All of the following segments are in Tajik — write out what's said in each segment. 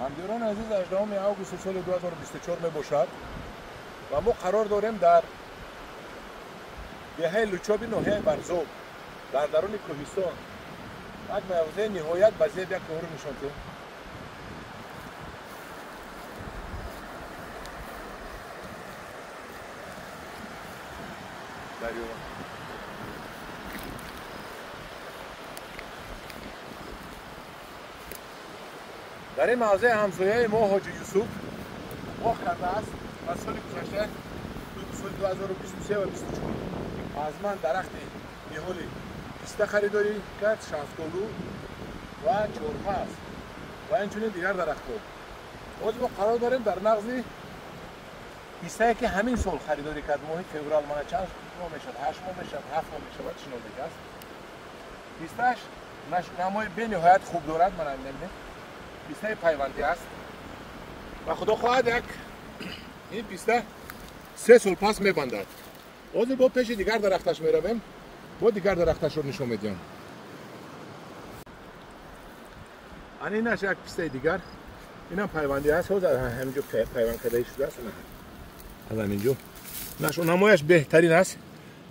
ҳамдиёрони азиз, 18 август соли 2024 мебошад ва мо қарор дорем дар деҳаи Лучоби ноҳияи Варзоб, дар даруни кӯҳистон. Як мавзеи ниҳоят ба зеб, як кӯҳро нишон диҳем. Дарё. Дар ин мавзеъ ҳамсояи мо Ҳоҷи Юсуф боғ кардааст ва соли гузашта, соли 2023 ва 24, аз ман дарахти ниҳоли писта харидорӣ кард, шафтолу ва чормағз ва инчунин дигар дарахтҳо. Ҳозир мо қарор дорем дар нағзи пистае, ки ҳамин сол харидорӣ кард, моҳи феврал. Мана чанд моҳ мешавад, 8 моҳ мешавад, 7 моҳ мешавад, шинондагӣ аст. Пистааш намои бениҳоят хуб дорад, мана мебинед, пистаи пайвандӣ аст ва худо хоҳад, як ин писта 3 сол пас мебандад. Ҳозир бо пеши дигар дарахташ меравем, бо дигар дарахташро нишон медиҳам. Ана инаш як пистаи дигар, инам пайвандӣ аст. Ҳозир ҳаминҷо пайванд карда шудааст, аз ҳаминҷо нашонамояш беҳтарин аст.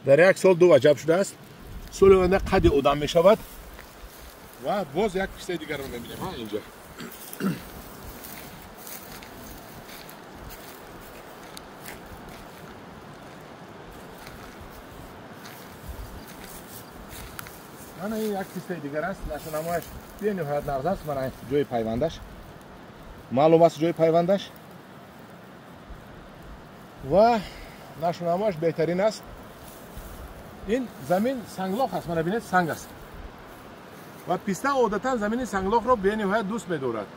Дар як сол 2 ваҷаб шудааст, соли оянда қади одам мешавад. Ва боз як пистаи дигарро мебинем инҷа. Мана ин як пистаи дигар аст, нашонамояш бениҳоят нағз аст. Мана ҷои пайвандаш маълум аст, ҷои пайвандаш ва нашонамояш беҳтарин аст. Ин замин санглох аст, мана бинед, санг аст ва писта одатан замини санглохро бениҳоят дӯст медорад.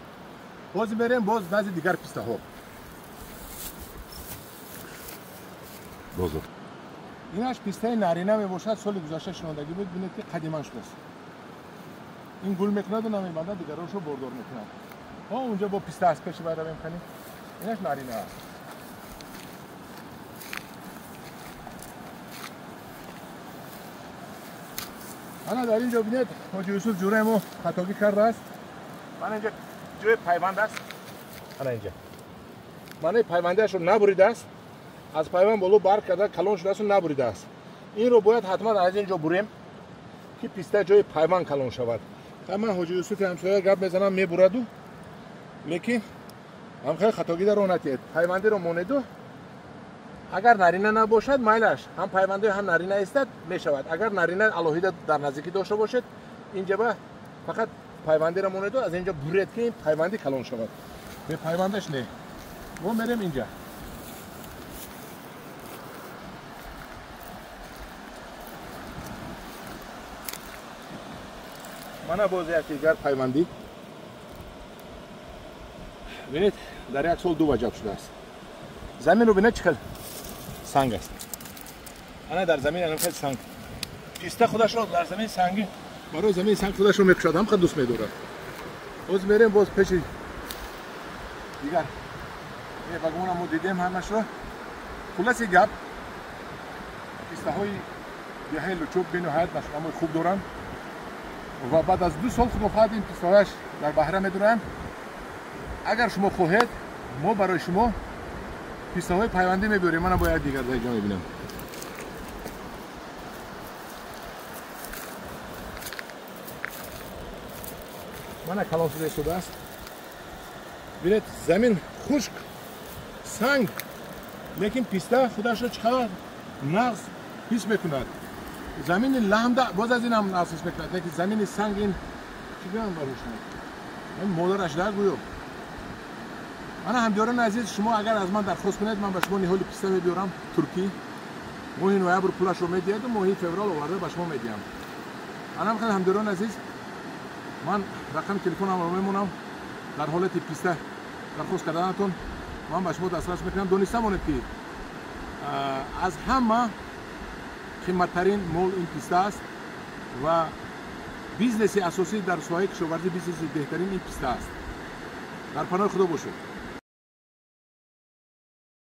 Ҳозир мерем боз назди дигар пистаҳо. Инаш пистаи нарина мебошад, соли гузашта шинондагӣ буд. Бинед, ки қадиман шудааст. Ин гул мекунаду намебандад, дигарошро бордор мекунад. Ҳо, унҷо бо писта аст, пеши вай равем канем. Инаш нарина аст. Ана дар ин ҷо бинед, Ҳоҷи Юсуф ҷураи мо хатогӣ кардааст. Мана инҷа ҷои пайванд аст. Ана инҷа манаи пайвандиашро набуридааст, аз пайванд боло барг карда калон шудааст, набуридааст. Инро бояд ҳатман аз ин ҷо бурем, ки писта ҷои пайванд калон шавад. Ман Ҳоҷи Юсуфи ҳамсоя гап мезанам, мебураду, лекин ҳам хеле хатогӣ дар он натиҳед. Пайвандиро монеду, агар нарина набошад, майлаш, ҳам пайванди ҳам нарина истад мешавад. Агар нарина алоҳида дар наздикӣ дошта бошед, инҷа фақат пайвандиро монеду аз инҷо буред, ки ин пайвандӣ калон шавад. Бе пайвандаш не. Мо мерем инҷа. Мана боз як дигар пайвандӣ. Бинед, дар як сол 2 ваҷаб шудааст. Заминро бинед, чӣ хел санг аст. Ана дар замин ана хел санг. Писта худашро дар замини сангӣ, барои замини санг худашро мекушад, ҳам хел дӯст медорад. Боз мерем боз пеши дигар. Ба гумонам мо дидем ҳамашро. Хулоси гап, пистаҳои деҳаи Лучоб бениҳоят нашонамои хуб доранд ва баъд аз 2 сол худо хоҳад ин пистаҳояш дар баҳра медуранд. Агар шумо хоҳед, мо барои шумо пистаҳои пайвандӣ мебиёрем. Мана бо як дигар дар инҷо мебинам. Мана калон шуда истодааст. Бинед, замин хушк, санг, лекин писта худашро чӣ қадар нағз ҳис мекунад. Замини ламда боз аз ин ҳам нағз ҳис мекунад, лекин замини санг ин чӣ гӯям барои шумо? Модараш дар гӯё. Мана ҳамдиёрони азиз, шумо агар аз ман дархост кунед, ман ба шумо ниҳоли писта мебиёрам туркӣ. Моҳи ноябр пулашро медиҳаду моҳи феврал оварда ба шумо медиҳам. Ана хел ҳамдиёрони азиз, ман рақами телефонамро мемонам. Дар ҳолати писта дархост карданатон ман ба шумо дастрас мекунам. Дониста монед, ки аз ҳама қиматтарин мол ин писта аст ва бизнеси асосӣ дар соҳаи кишоварзӣ, бизнеси беҳтарин ин писта аст. Дар паноҳи Худо бошед.